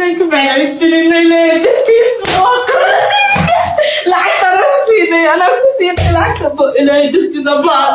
Thank you, baan Ilaahay dartiis waa lacagta anaa ku siinay, anaa ku siinay lacagta, Ilaahay dartiis abaa.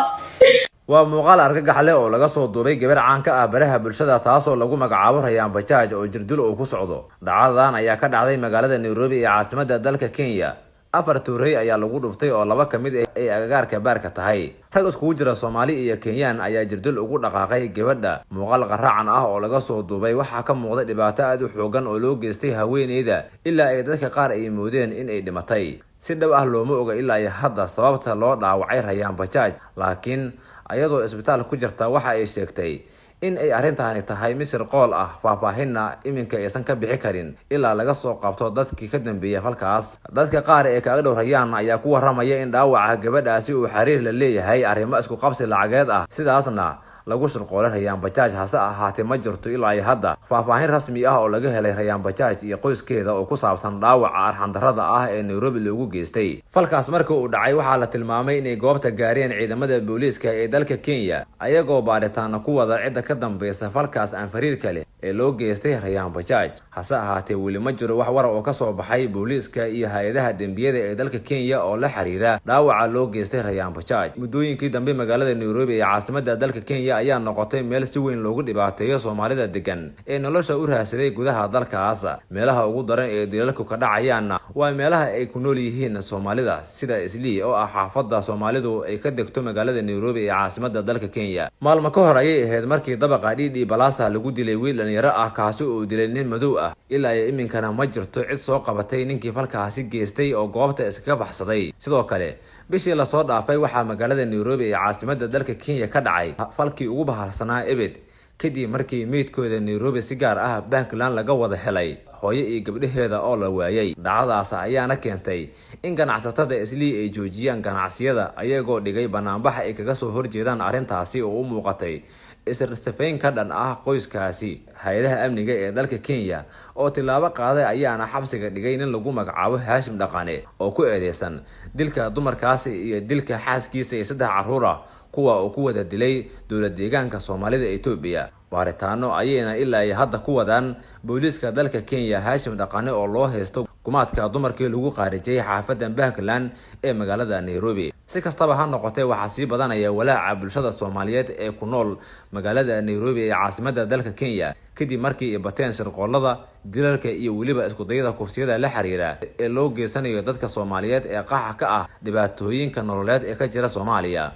Waa muuqaal argagax leh oo laga soo duubay gabar caan ka ah baraha bulshada, taasoo lagu magacaabo Rayaan Bajaaj, oo jirdil uu ku socdo. Dhacdadan ayaa ka dhacday magaalada Nairobi ee caasimadda dalka Kenya. Afar toorey ayaa lagu dhuftay, oo laba ka mid ah ay agagaarka baarka tahay. Rag iskugu jira Soomaali iyo Kenyaan ayaa jirdil ugu dhaqaaqay gabadha. Muuqaal qaraacan ah oo laga soo duubay waxaa ka muuqda dhibaato aada u xoogan oo loo geystay haweeneyda, ilaa ay dadka qaar ay moodeen in ay dhimatay. Si dhab ah looma oga ilaa iyo hadda sababta loo dhaawacay Rayaan Bajaaj, laakiin ayadoo isbitaal ku jirta waxa ay sheegtay in ay arrintaani tahay mid shirqool ah, faahfaahinna iminka aysan ka bixi karin ilaa laga soo qabto dadkii ka dambeeyay falkaas. Dadka qaar ee kaaga dhow Rayaan ayaa ku waramaya in dhaawaca gabadhaasi uu xiriir la leeyahay arrimo isku qabsi lacageed ah, sidaasna lagu shirqoolay Rayaan Bajaaj. Hase ahaatee, ma jirto ilaa iyo hadda faahfaahin rasmi ah oo laga helay Rayaan Bajaaj iyo qoyskeeda oo ku saabsan dhaawaca arxandarrada ah ee Nairobi loogu geystay. Falkaas markii uu dhacay, waxaa la tilmaamay inay goobta gaareen ciidamada booliiska ee dalka Kenya, ayagoo baaritaana ku wada cidda ka dambeysa falkaas aan fariirka leh ee loo geystay Rayaan Bajaaj. Hase ahaatee, weli ma jiro wax wara oo kasoo baxay booliiska iyo hay-adaha dembiyada ee dalka Kenya oo la xiriira dhaawaca loo geystay Rayaan Bajaaj. Muddooyinkii dambe, magaalada Nairobi ee caasimada dalka Kenya ayaa noqotay meel si weyn loogu dhibaateeyo Soomaalida degan ee nolosha u raadsaday gudaha dalkaas. Meelaha ugu daran ee dilalku ka dhacayaanna waa meelaha ay ku nool yihiin Soomaalida, sida Islii oo ah xaafadda Soomaalidu ay ka degto magaalada Nairobi ee caasimada dalka Kenya. Maalmo ka hor ayay ahayd markii dabaqa DD Plaza lagu dilay wiil dhalinyaro ah, kaasi uu dilay nin madow ah. Ilaa iyo iminkana ma jirto cid soo qabatay ninkii falkaasi geystay oo goobta iskaga baxsaday. Sidoo kale, bishii lasoo dhaafay waxaa magaalada Nairobi ee caasimada dalka Kenya ka dhacay falkii ugu bahalsanaa ebed, kadib markii meydkooda Nairobi, si gaar ah Parklands, laga wada helay hooyo iyo gabdhaheeda oo la waayay. Dhacdadaas ayaana keentay in ganacsatada Islii ay joojiyaan ganacsiyada, ayagoo dhigay banaanbaxa ay kaga soo horjeedaan arrintaasi oo u muuqatay isirsifayn ka dhan ah qoyskaasi. Hay-adaha amniga ee dalka Kenya oo tilaabo qaaday ayaana xabsiga dhigay nin lagu magacaabo Haashim Dhaqane, oo ku eedeysan dilka dumarkaasi iyo dilka xaaskiisa iyo saddex caruur ah, kuwa uu ku wada dilay dowlad deegaanka Soomaalida Etoobiya. Baaritaano ayayna ilaa iyo hadda ku wadaan booliiska dalka Kenya Haashim Dhaqane, oo loo haysto gumaadka dumarkii lagu khaarijiyay xaafadda Parklands ee magaalada Nairobi. Si kastaba ha noqotee, waxaa sii badanaya walaaca bulshada Soomaaliyeed ee ku nool magaalada Nairobi ee caasimada dalka Kenya, kadib markii ay bateen shirqoolada dilalka iyo weliba iskudayada kufsiyada la xiriira ee loo geysanayo dadka Soomaaliyeed ee qaxa ka ah dhibaatooyinka nololeed ee ka jira Soomaaliya.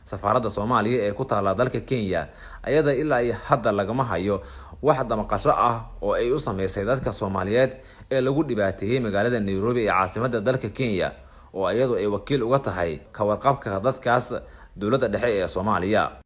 Safaaradda Soomaaliya ee ku taala dalka Kenya ayada ilaa iyo hadda lagama hayo wax damqasho ah oo ay u sameysay dadka Soomaaliyeed ee lagu dhibaateeyey magaalada Nairobi ee caasimada dalka Kenya, oo iyadu ay wakiil uga tahay ka warqabka dadkaas dowladda dhexe ee Soomaaliya.